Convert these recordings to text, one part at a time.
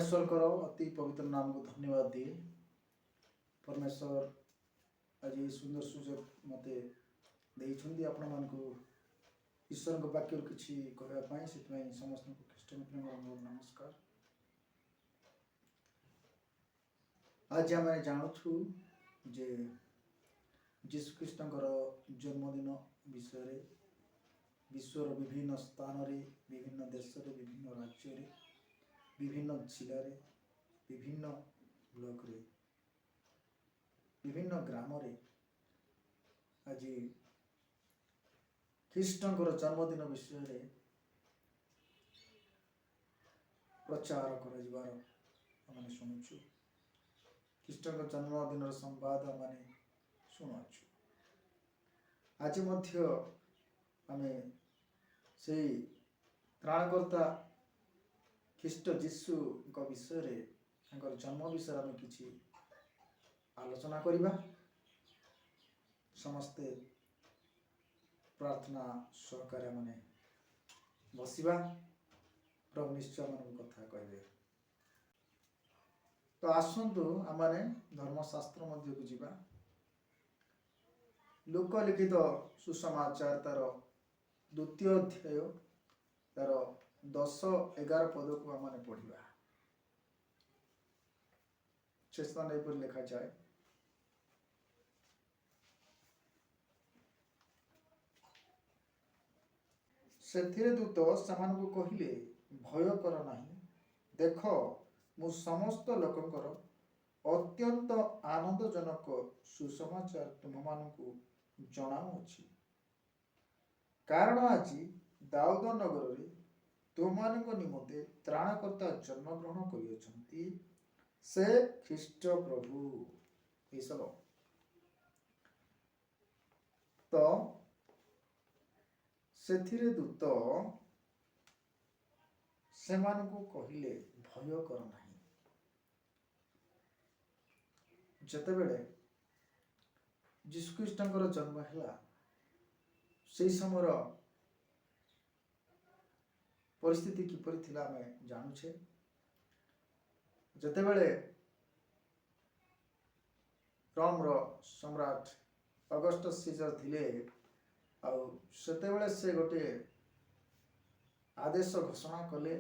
ପରମେଶ୍ୱରଙ୍କର ଅତି ପବିତ୍ର ନାମକୁ ଧନ୍ୟବାଦ ଦିଏ। ପରମେଶ୍ୱର ଆଜି ଏହି ସୁନ୍ଦର ସୁଯୋଗ ମୋତେ ଦେଇଛନ୍ତି ଆପଣମାନଙ୍କୁ ଈଶ୍ୱରଙ୍କ ବାକ୍ୟରୁ କିଛି କହିବା ପାଇଁ। ସେଥିପାଇଁ ସମସ୍ତଙ୍କୁ ଖ୍ରୀଷ୍ଟଙ୍କ ପ୍ରେମର ମୋର ନମସ୍କାର। ଆଜି ଆମେ ଜାଣୁଛୁ ଯେ ଯୀଶୁଖ୍ରୀଷ୍ଟଙ୍କର ଜନ୍ମଦିନ ବିଷୟରେ ବିଶ୍ୱର ବିଭିନ୍ନ ସ୍ଥାନରେ, ବିଭିନ୍ନ ଦେଶରେ, ବିଭିନ୍ନ ରାଜ୍ୟରେ, ବିଭିନ୍ନ ଜିଲ୍ଲାରେ, ବିଭିନ୍ନ ବ୍ଲକରେ, ବିଭିନ୍ନ ଗ୍ରାମରେ ଆଜି ଖ୍ରୀଷ୍ଟଙ୍କର ଜନ୍ମଦିନ ବିଷୟରେ ପ୍ରଚାର କରାଯିବାର ଆମେ ଶୁଣୁଛୁ। ଖ୍ରୀଷ୍ଟଙ୍କ ଜନ୍ମଦିନର ସମ୍ବାଦ ଆମେ ଶୁଣୁଅଛୁ। ଆଜି ମଧ୍ୟ ଆମେ ସେଇ ତ୍ରାଣକର୍ତ୍ତା ଖ୍ରୀଷ୍ଟ ଯୀଶୁଙ୍କ ବିଷୟରେ, ତାଙ୍କର ଜନ୍ମ ବିଷୟରେ ଆମେ କିଛି ଆଲୋଚନା କରିବା। ସମସ୍ତେ ପ୍ରାର୍ଥନା ସହକାରେ ଆମେ ବସିବା। ପ୍ରଭୁ ନିଶ୍ଚୟ ଆମମାନଙ୍କୁ କଥା କହିବେ। ତ ଆସନ୍ତୁ, ଆମମାନେ ଧର୍ମଶାସ୍ତ୍ର ମଧ୍ୟକୁ ଯିବା। ଲୂକ ଲିଖିତ ସୁସମାଚାର, ତାର ଦ୍ୱିତୀୟ ଅଧ୍ୟାୟ, ତାର 10-11 ପଦକୁ ଆମମାନେ ପଢ଼ିବା। ସେ ସ୍ଥାନ ଏପରି ଲେଖାଯାଏ। ସେଥିରେ ଦୂତ ସେମାନଙ୍କୁ କହିଲେ, "ଭୟ କର ନାହିଁ। ଦେଖ, ମୁଁ ସମସ୍ତ ଲୋକଙ୍କର ଅତ୍ୟନ୍ତ ଆନନ୍ଦଜନକ ସୁସମାଚାର ତୁମ୍ଭମାନଙ୍କୁ ଜଣାଉଅଛି। କାରଣ ଆଜି ଦାଉଦ ନଗରରେ ତୁମମାନଙ୍କ ନିମନ୍ତେ ତ୍ରାଣକର୍ତ୍ତା ଜନ୍ମଗ୍ରହଣ କରିଅଛନ୍ତି। ସେ ଖ୍ରୀଷ୍ଟ ପ୍ରଭୁ।" ଏସବୁ ତ ସେଥିରେ ଦୂତ ସେମାନଙ୍କୁ କହିଲେ, "ଭୟ କର ନାହିଁ।" ଯେତେବେଳେ ଯୀଶୁଖ୍ରୀଷ୍ଟଙ୍କର ଜନ୍ମ ହେଲା, ସେଇ ସମୟର ପରିସ୍ଥିତି କିପରି ଥିଲା ଆମେ ଜାଣୁଛେ। ଯେତେବେଳେ ରୋମର ସମ୍ରାଟ ଅଗଷ୍ଟ ସିଜର ଥିଲେ, ଆଉ ସେତେବେଳେ ସେ ଗୋଟିଏ ଆଦେଶ ଘୋଷଣା କଲେ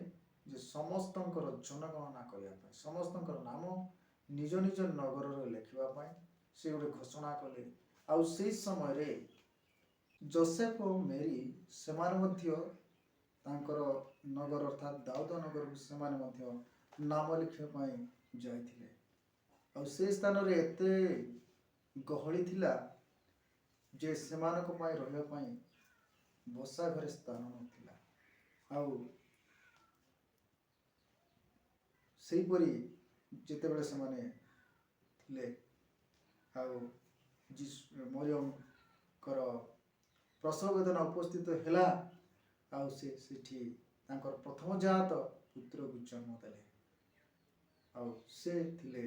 ଯେ ସମସ୍ତଙ୍କର ଜନଗଣନା କରିବା ପାଇଁ, ସମସ୍ତଙ୍କର ନାମ ନିଜ ନିଜ ନଗରରେ ଲେଖିବା ପାଇଁ ସେ ଗୋଟେ ଘୋଷଣା କଲେ। ଆଉ ସେଇ ସମୟରେ ଜୋସେଫ ଓ ମେରି, ସେମାନେ ମଧ୍ୟ ତାଙ୍କର ନଗର ଅର୍ଥାତ୍ ଦାଉଦ ନଗରକୁ ସେମାନେ ମଧ୍ୟ ନାମ ଲେଖିବା ପାଇଁ ଯାଇଥିଲେ। ଆଉ ସେ ସ୍ଥାନରେ ଏତେ ଗହଳି ଥିଲା ଯେ ସେମାନଙ୍କ ପାଇଁ ରହିବା ପାଇଁ ବସା ଘରେ ସ୍ଥାନ ନଥିଲା। ଆଉ ସେହିପରି ଯେତେବେଳେ ସେମାନେ ଥିଲେ ଆଉ ମରିୟମଙ୍କର ପ୍ରସବ ବେଦନା ଉପସ୍ଥିତ ହେଲା, ଆଉ ସେ ସେଠି ତାଙ୍କର ପ୍ରଥମ ଜାତ ପୁତ୍ରକୁ ଜନ୍ମ ଦେଲେ। ଆଉ ସେ ଥିଲେ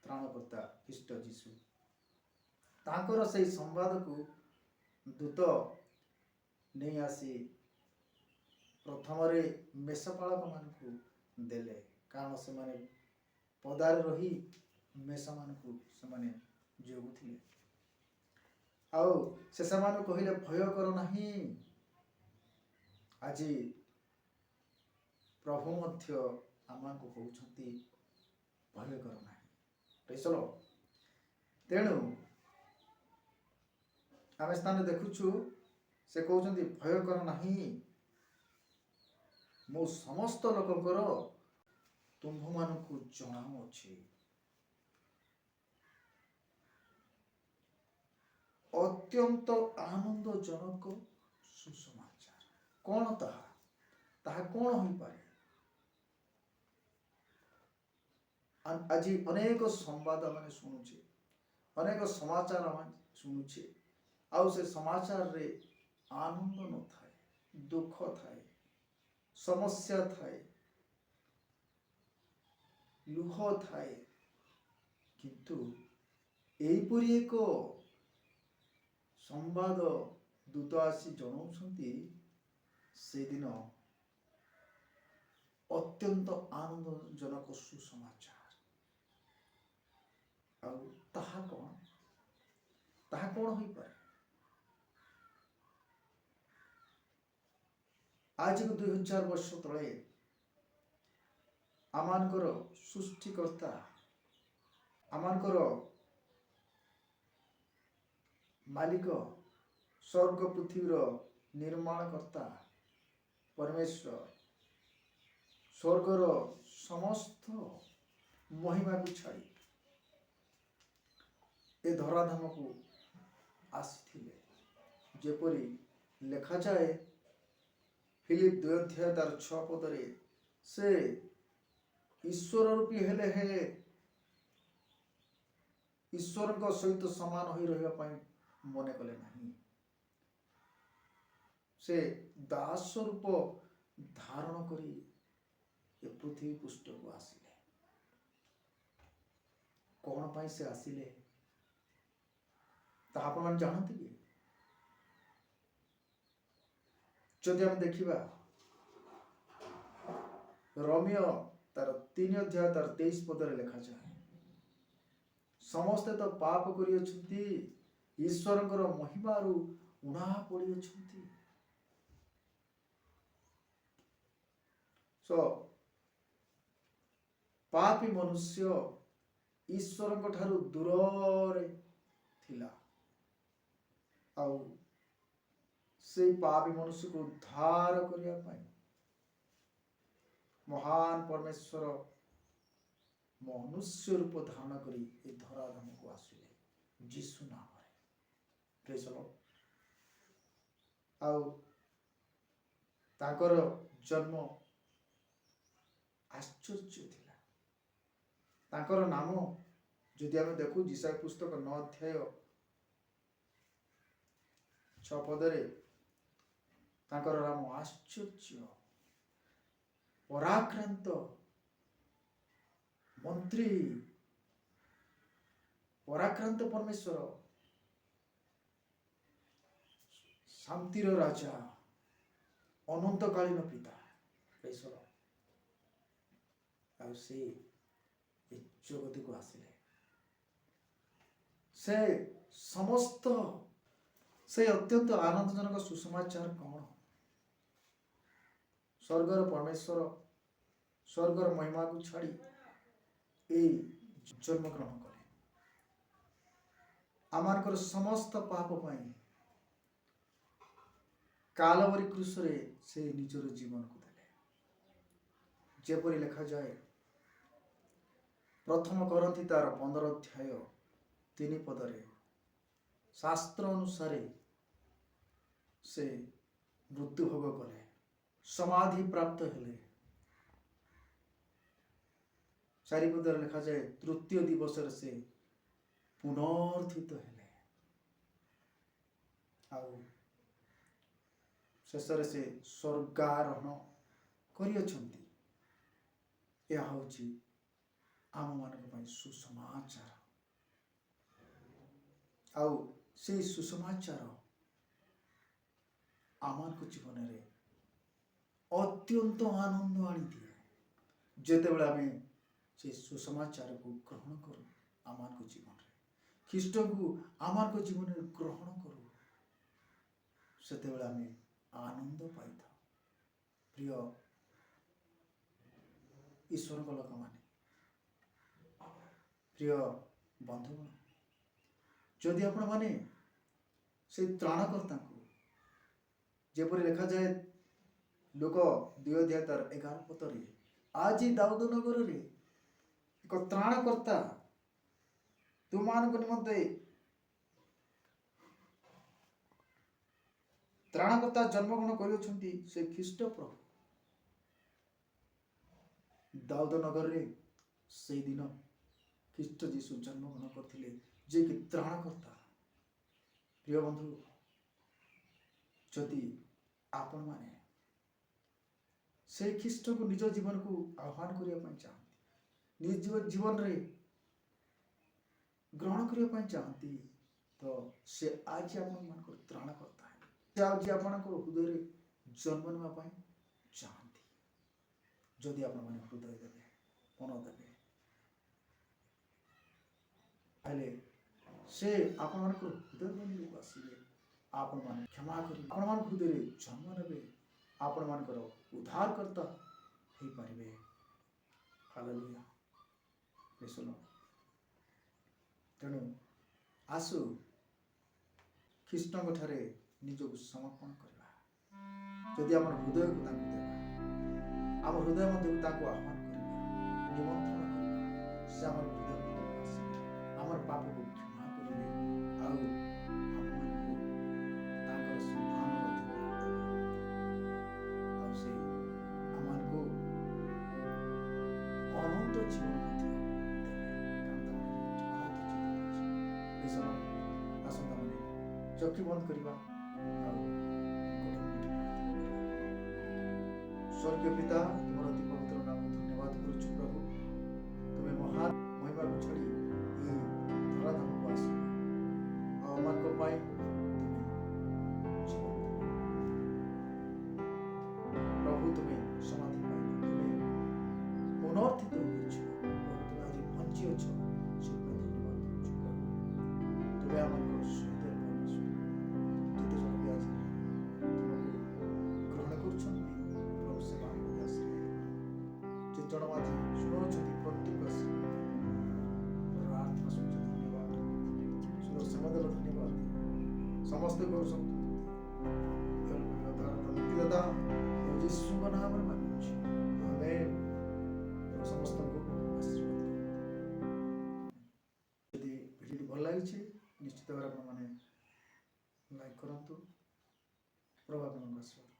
ତ୍ରାଣକର୍ତ୍ତା ଖ୍ରୀଷ୍ଟ ଯୀଶୁ। ତାଙ୍କର ସେଇ ସମ୍ବାଦକୁ ଦୂତ ନେଇ ଆସି ପ୍ରଥମରେ ମେଷପାଳକମାନଙ୍କୁ ଦେଲେ, କାରଣ ସେମାନେ ପଦାରେ ରହି ମେଷମାନଙ୍କୁ ସେମାନେ ଜଗୁଥିଲେ। ଆଉ ସେ ସେମାନଙ୍କୁ କହିଲେ, "ଭୟ କର ନାହିଁ।" ଆଜି ପ୍ରଭୁ ମଧ୍ୟ ଆମମାନଙ୍କୁ କହୁଛନ୍ତି, "ଭୟ କର ନାହିଁ।" Praise the Lord. ତେଣୁ ଆମେ ସ୍ଥାନରେ ଦେଖୁଛୁ, ସେ କହୁଛନ୍ତି, "ଭୟ କର ନାହିଁ। ମୁଁ ସମସ୍ତ ଲୋକଙ୍କର ତୁମ୍ଭମାନଙ୍କୁ ଜଣାଉଅଛି ଅତ୍ୟନ୍ତ ଆନନ୍ଦଜନକ ସୁସମାଚାର।" କ'ଣ ତାହା? ତାହା କ'ଣ ହୋଇପାରେ? ଆଜି ଅନେକ ସମ୍ବାଦ ଆମେ ଶୁଣୁଛେ, ଅନେକ ସମାଚାର ଆମେ ଶୁଣୁଛେ। ଆଉ ସେ ସମାଚାରରେ ଆନନ୍ଦ ନଥାଏ, ଦୁଃଖ ଥାଏ, ସମସ୍ୟା ଥାଏ, ଲୁହ ଥାଏ। କିନ୍ତୁ ଏହିପରି ଏକ ସମ୍ବାଦ ଦୂତ ଆସି ଜଣାଉଛନ୍ତି, ସେଦିନ ଅତ୍ୟନ୍ତ ଆନନ୍ଦଜନକ ସୁସମାଚାର। ଆଉ ତାହା କ'ଣ? ତାହା କ'ଣ ହୋଇପାରେ? ଆଜିକୁ 2000 ବର୍ଷ ତଳେ ଆମମାନଙ୍କର ସୃଷ୍ଟିକର୍ତ୍ତା, ଆମମାନଙ୍କର ମାଲିକ, ସ୍ୱର୍ଗ ପୃଥିବୀର ନିର୍ମାଣକର୍ତ୍ତା ପରମେଶ୍ୱର ସ୍ୱର୍ଗର ସମସ୍ତ ମହିମାକୁ ଛାଡ଼ି ଏ ଧରାଧାମକୁ ଆସିଥିଲେ। ଯେପରି ଲେଖାଯାଏ ଫିଲିପ 2 ଅଧ୍ୟାୟ ତାର 6 ପଦରେ, ସେ ଈଶ୍ୱର ରୂପୀ ହେଲେ ହେଁ ଈଶ୍ୱରଙ୍କ ସହିତ ସମାନ ହୋଇ ରହିବା ପାଇଁ ମନେ କଲେ ନାହିଁ, ସେ ଦାସ ରୂପ ଧାରଣ କରି ଏ ପୃଥିବୀ ପୃଷ୍ଠକୁ ଆସିଲେ। କ'ଣ ପାଇଁ ସେ ଆସିଲେ, ତାହା ଆପଣମାନେ ଜାଣନ୍ତି କି? ଯଦି ଆମେ ଦେଖିବା ରୋମୀୟ ତାର 3 ଅଧ୍ୟାୟ ତାର 23 ପଦରେ ଲେଖାଯାଏ, ସମସ୍ତେ ତ ପାପ କରିଅଛନ୍ତି, ଈଶ୍ୱରଙ୍କର ମହିମାରୁ ଉଣା ପଡ଼ିଅଛନ୍ତି। ସୋ ପାପୀ ମନୁଷ୍ୟ ଈଶ୍ୱରଙ୍କ ଠାରୁ ଦୂରରେ ଥିଲା, ଆଉ ସେଇ ପାପୀ ମନୁଷ୍ୟକୁ ଉଦ୍ଧାର କରିବା ପାଇଁ ମହାନ ପରମେଶ୍ୱର ମନୁଷ୍ୟ ରୂପ ଧାରଣ କରି ଏ ଧରାଧାମକୁ ଆସିଲେ ଯୀଶୁ ନାମରେ। Praise the Lord। ଆଉ ତାଙ୍କର ଜନ୍ମ ଆଶ୍ଚର୍ଯ୍ୟ ଥିଲା। ତାଙ୍କର ନାମ ଯଦି ଆମେ ଦେଖୁ ଯିଶାଇୟ ପୁସ୍ତକ 9 ଅଧ୍ୟାୟ 6 ପଦରେ, ତାଙ୍କର ନାମ ଆଶ୍ଚର୍ଯ୍ୟ, ପରାକ୍ରାନ୍ତ ମନ୍ତ୍ରୀ, ପରାକ୍ରାନ୍ତ ପରମେଶ୍ୱର, ଶାନ୍ତିର ରାଜା, ଅନନ୍ତକାଳୀନ ପିତା। Praise the Lord। ଆଉ ସେ ଏ ଜଗତକୁ ଆସିଲେ। ସେ ସମସ୍ତ ସେ ଅତ୍ୟନ୍ତ ଆନନ୍ଦଜନକ ସୁସମାଚାର କ'ଣ? ସ୍ୱର୍ଗର ପରମେଶ୍ୱର ସ୍ୱର୍ଗର ମହିମାକୁ ଛାଡ଼ି ଏଇ ଜନ୍ମଗ୍ରହଣ କଲେ ଆମମାନଙ୍କର ସମସ୍ତ ପାପ ପାଇଁ। କାଲବରୀ କ୍ରୁଶରେ ସେ ନିଜର ଜୀବନକୁ ଦେଲେ। ଯେପରି ଲେଖାଯାଏ ପ୍ରଥମ କରିନ୍ଥୀ ତାର 15 ଅଧ୍ୟାୟ 3 ପଦରେ, ଶାସ୍ତ୍ର ଅନୁସାରେ ସେ ମୃତ୍ୟୁଭୋଗ କଲେ, ସମାଧି ପ୍ରାପ୍ତ ହେଲେ। 4 ପଦରେ ଲେଖାଯାଏ, ତୃତୀୟ ଦିବସରେ ସେ ପୁନରୁତ୍ଥିତ ହେଲେ, ଆଉ ଶେଷରେ ସେ ସ୍ୱର୍ଗାରୋହଣ କରିଅଛନ୍ତି। ଏହା ହେଉଛି ଆମମାନଙ୍କ ପାଇଁ ସୁସମାଚାର। ଆଉ ସେଇ ସୁସମାଚାର ଆମମାନଙ୍କ ଜୀବନରେ ଅତ୍ୟନ୍ତ ଆନନ୍ଦ ଆଣିଦିଏ। ଯେତେବେଳେ ଆମେ ସେଇ ସୁସମାଚାରକୁ ଗ୍ରହଣ କରୁ, ଆମମାନଙ୍କ ଜୀବନରେ ଖ୍ରୀଷ୍ଟଙ୍କୁ ଆମମାନଙ୍କ ଜୀବନରେ ଗ୍ରହଣ କରୁ, ସେତେବେଳେ ଆମେ ଆନନ୍ଦ ପାଇଥାଉ। ପ୍ରିୟ ଈଶ୍ୱରଙ୍କ ଲୋକମାନେ, ପ୍ରିୟ ବନ୍ଧୁଗଣ, ଯଦି ଆପଣମାନେ ସେଇ ତ୍ରାଣକର୍ତ୍ତାଙ୍କୁ, ଯେପରି ଲେଖାଯାଏ ଲୂକ 2 ଅଧ୍ୟାୟ ତାର 11 ପଦରେ, ଆଜି ଦାଉଦ ନଗରରେ ଏକ ତ୍ରାଣକର୍ତ୍ତା ତୁମମାନଙ୍କ ନିମନ୍ତେ ତ୍ରାଣକର୍ତ୍ତା ଜନ୍ମଗ୍ରହଣ କରିଅଛନ୍ତି, ସେ ଖ୍ରୀଷ୍ଟ ପ୍ରଭୁ। ଦାଉଦ ନଗରରେ ସେଇଦିନ ଖ୍ରୀଷ୍ଟ ଯୀଶୁ ଜନ୍ମଗ୍ରହଣ କରିଥିଲେ, ଯିଏକି ତ୍ରାଣକର୍ତ୍ତା। ପ୍ରିୟ ବନ୍ଧୁ, ଯଦି ଆପଣମାନେ ସେଇ ଖ୍ରୀଷ୍ଟକୁ ନିଜ ଜୀବନକୁ ଆହ୍ୱାନ କରିବା ପାଇଁ ଚାହାନ୍ତି, ନିଜ ଜୀବନରେ ଗ୍ରହଣ କରିବା ପାଇଁ ଚାହାନ୍ତି, ତ ସେ ଆଜି ଆପଣମାନଙ୍କର ତ୍ରାଣକର୍ତ୍ତା ହେବେ। ସେ ଆଜି ଆପଣଙ୍କ ହୃଦୟରେ ଜନ୍ମ ନେବା ପାଇଁ ଚାହାନ୍ତି। ଯଦି ଆପଣମାନେ ହୃଦୟ ଦେବେ, ମନ ଦେବେ, ତାହେଲେ ସେ ଆପଣମାନଙ୍କର ହୃଦୟ ମନ୍ଦିରକୁ ଆସିବେ, ଆପଣମାନେ କ୍ଷମା କରିବେ, ଆପଣମାନଙ୍କ ହୃଦୟରେ ଜନ୍ମ ନେବେ, ଆପଣମାନଙ୍କର ଉଦ୍ଧାରକର୍ତ୍ତା ହେଇପାରିବେ। ହାଲେଲୁୟା। Praise the Lord. ତେଣୁ ଆସୁ, ଖ୍ରୀଷ୍ଟଙ୍କ ଠାରେ ନିଜକୁ ସମର୍ପଣ କରିବା। ଯଦି ଆମର ହୃଦୟକୁ ତାଙ୍କୁ ଦେବା, ଆମ ହୃଦୟ ମଧ୍ୟକୁ ତାଙ୍କୁ ଆହ୍ୱାନ କରିବା, ନିମନ୍ତ୍ରଣ କରିବା, ସେ ଆମର ହୃଦୟ ମଧ୍ୟକୁ ଆସିବେ, ଆମର ପାପକୁ କ୍ଷମା କରିବେ ଆଉ ଆମମାନଙ୍କୁ ତାଙ୍କର ସନ୍ତାନର ଅଧିକାର ଦେବେ ଆଉ ସେ ଆମମାନଙ୍କୁ ଅନନ୍ତ ଜୀବନ ମଧ୍ୟ ଦେବେ, କାରଣ ତାଙ୍କର ଅନନ୍ତ ଜୀବନ ଅଛି। ଏ ସମୟ ଆସନ୍ତୁ ଆମେ ଚକ୍ଷୁ ବନ୍ଦ କରିବା ଆଉ ଗୋଟେ ମିନିଟ୍ ପ୍ରାର୍ଥନା କରିବା। ସ୍ୱର୍ଗୀୟ ପିତା, ତୁମର ଅତି ପବିତ୍ର ନାମ ଧନ୍ୟବାଦ କରୁଛୁ। ପ୍ରଭୁ, ତୁମେ ମହାନ ମହିମାକୁ ଛାଡ଼ି ଏହି ଧରାଧାମକୁ ଆସିଲ ଆଉ ଆମମାନଙ୍କ ପାଇଁ ତୁମେ ଜୀବନ ଦେଲ। ପ୍ରଭୁ, ତୁମେ ସମାଧି ପାଇଲ, ତୁମେ ପୁନରୁତ୍ଥିତ ହୋଇଅଛ। ପ୍ରଭୁ, ତୁମେ ଆଜି ବଞ୍ଚିଅଛ, ସେଥିପାଇଁ ଧନ୍ୟବାଦ ଦେଉଛୁ। ପ୍ରଭୁ, ତୁମେ ଆମମାନଙ୍କ ସହିତ ପରମେଶ୍ୱର। ଯେତେ ଜଣ ବି ଆଜି ତୁମକୁ ଗ୍ରହଣ କରୁଛନ୍ତି, ପ୍ରଭୁ, ସେମାନଙ୍କୁ ମଧ୍ୟ ଆଶୀର୍ବାଦ କର। ଯେତେ ଜଣ ଆଜି ଶୁଣୁଅଛନ୍ତି, ପ୍ରତ୍ୟେକ ଆଶୀର୍ବାଦ। ପ୍ରାର୍ଥନା ଶୁଣୁଛ, ଧନ୍ୟବାଦ। ସୁନ୍ଦର ସମୟ ଦେଲ, ଧନ୍ୟବାଦ। ସମସ୍ତେ କରୁଛନ୍ତି ମୁକ୍ତିଦାତା ଯୀଶୁଙ୍କ ନାମରେ ମାଗୁଛି, ଆମେନ୍। ସମସ୍ତଙ୍କୁ ଆଶୀର୍ବାଦ କରନ୍ତୁ। ଯଦି ଭିଡ଼ିଓଟି ଭଲ ଲାଗିଛି, ନିଶ୍ଚିତ ଭାବରେ ଆପଣମାନେ ଲାଇକ୍ କରନ୍ତୁ। ପ୍ରଭୁ ଆପଣଙ୍କୁ ଆଶୀର୍ବାଦ।